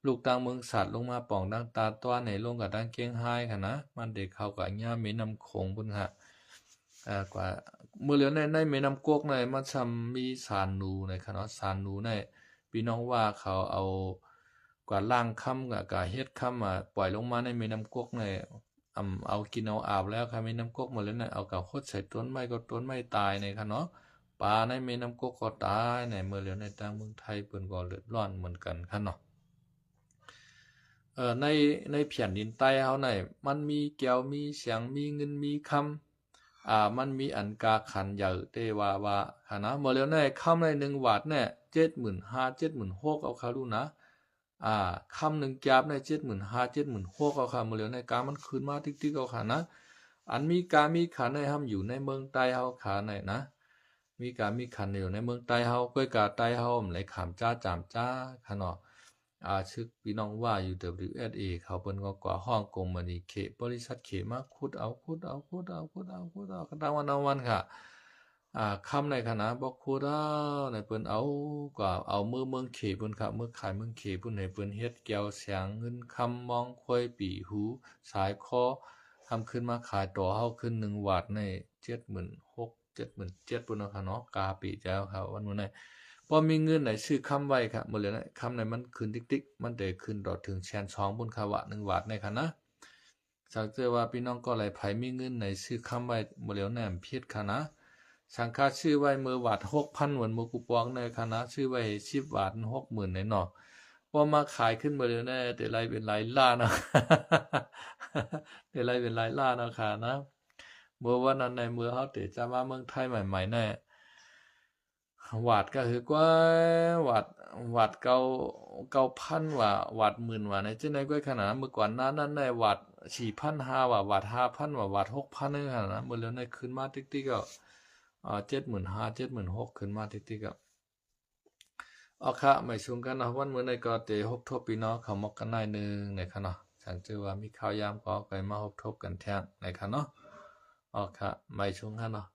ລູກຕັ້ງເມືອງສັດລົງມາປ່ອງຕັ້ງຕາດຕວາໃນ ລົງກະຕັ້ງກຽງຮາຍຂະນະ ມັນເດເຂົ້າກະຍາມເມນ້ຳໂຂງພຸ້ນຂະ ອາ ກວ່າ ເມື່ອຫຼຽວໃນ ໃນເມນ້ຳກົກໃນ ມັນຊ່ຳມີສານໜູໃນຂະເນາະ ສານໜູໃນ ພີ່ນ້ອງວ່າເຂົາເອົາກວາດລ້າງຄຳ ກະ ກະເຮັດຄຳ ອາ ປ່ອຍລົງມາໃນເມນ້ຳກົກໃນ ອຳ ເອົາກິນເອົາອາບແລ້ວ ຄະເມນ້ຳກົກໝົດແລ້ວນະ ເອົາກະຫົດໃສ່ຕົ້ນໄມ້ກໍຕົ້ນໄມ້ຕາຍໃນຂະເນາະ ປາໃນເມນ້ຳກົກກໍຕາຍໃນ ເມື່ອຫຼຽວໃນທາງເມືອງໄທເພິ່ນກໍເດືອດຮ້ອນເໝືອນກັນຂະເນາະ. ເອີ ໃນ ໃນແຜ່ນດິນໃຕ້ເຮົາໃນ ມັນມີແກ້ວມີແສງ ມີເງິນມີຄຳ ອາ ມັນມີອັນກາຂັນໃຫຍ່ເຕວ່າ ວ່າຫັ້ນນະ ເມື່ອຫຼຽວໃນຄຳໃນໜຶ່ງຫວາດແນ ເຈັດໝື່ນຫ້າ ເຈັດໝື່ນຫົກເອົາຄະລູກນະ ອາ ຄຳໜຶ່ງກຽບໃນເຈັດໝື່ນຫ້າ ເຈັດໝື່ນຫົກເອົາຄະ ເມື່ອຫຼຽວໃນກາມັນຂຶ້ນມາຕິກໆເອົາຄະນະ ອັນມີກາມີຂັນໃນ ຫ້າມຢູ່ໃນເມືອງໃຕ້ເຮົາຄະໃນນະ ມີກາມີຂັນຢູ່ໃນເມືອງໃຕ້ເຮົາ ກ້ວຍກາໃຕ້ເຮົາ ມັນໄຫຼຂາມຈ້າຈາມຈ້າຄະເນາະ ອາ ຊຶກພີ່ນ້ອງວ່າ ຢູ ດັບເບິນຢູ ເອັສ ເອ ເຂົາເພິ່ນກໍກວາຮ້ອງກົມມານີເຂ ບໍລິສັດເຂມາຂຸດເອົາ ຂຸດເອົາ ຂຸດເອົາ ຂຸດເອົາ ຂຸດເອົາ ກະຕັ້ງວັນເອົາວັນຂະ ອາ ຄຳໃນຂະນະບໍ່ຂຸດເອົາໃນ ເພິ່ນເອົາກວ່າ ເອົາເມືອເມືອງເຂພຸ້ນຂະ ເມືອຂາຍເມືອງເຂພຸ້ນ ໃຫ້ເພິ່ນເຮັດແກ້ວແສງ ເງິນຄຳ ມອງ ຄວາຍ ປີຫູ ສາຍຄໍ ທຳຂຶ້ນມາຂາຍຕໍ່ເຮົາ ຄືນໜຶ່ງຫວາດໃນເຈັດໝື່ນຫົກ ເຈັດໝື່ນເຈັດພຸ້ນເນາະ ກາປີແລ້ວ ວັນມື້ໃນ ພໍມີເງິນໃນຊື້ຄຳໄວ້ ເມື່ອຫຼຽວໃນຄຳໃນມັນຂຶ້ນຕິກໆ ມັນໄດ້ຂຶ້ນຕໍ່ເຖິງແສນສອງພຸ້ນ ຫວາດໜຶ່ງຫວາດໃນຂະນະ ສັງເກດວ່າພີ່ນ້ອງກໍຫຼາຍ ໃຜມີເງິນໃນຊື້ຄຳໄວ້ ເມື່ອຫຼຽວໃນຜິດຂະນະ ສັງຄາຊື້ໄວ້ເມື່ອຫວາດຫົກພັນ ເໝືອນໝູ່ກູປອງໃນຂະນະ ຊື້ໄວ້ໃຫ້ສິບຫວາດ ຫົກໝື່ນໃນເນາະ ພໍມາຂາຍຂຶ້ນເມື່ອຫຼຽວໃນ ໄດ້ຫຼາຍເປັນຫຼາຍລ້ານເນາະ ໄດ້ຫຼາຍເປັນຫຼາຍລ້ານເນາະ ຂະນະ ເມື່ອວັນນັ້ນໃນ ເມື່ອເຮົາເຕຈະມາເມືອງໄທໃໝ່ໆໃນ ຫວາດກະຄືກວ່າ ຫວາດ ຫວາດເກົ້າ ເກົ້າພັນຫວາ ຫວາດໝື່ນຫວາໃນ ຈັ່ງໃດກວ່າຂະນະ ເມື່ອກ່ອນໜ້ານັ້ນໃນຫວາດສີ່ພັນຫ້າຫວາ ຫວາດຫ້າພັນຫວາ ຫວາດຫົກພັນໃນຂະນະ ເມື່ອຫຼຽວໃນຂຶ້ນມາຕິກໆ ອາ ເຈັດໝື່ນຫ້າ ເຈັດໝື່ນຫົກ ຂຶ້ນມາຕິກໆ ອາ ອາຄະ ມາຍຊຸງກັນເນາະ ວັນມື້ນີ້ກໍເຕະຮົບທົບພີ່ນ້ອງເຂົ້າໝົກກັນໜ້ອຍໜຶ່ງນະຄະເນາະ ສັງຈື່ວ່າມີຂ່າວຢາມກໍເອົາໄປມາຮົບທົບກັນແທ້ນະຄະເນາະ ອາຄະ ມາຍຊຸງກັນເນາະ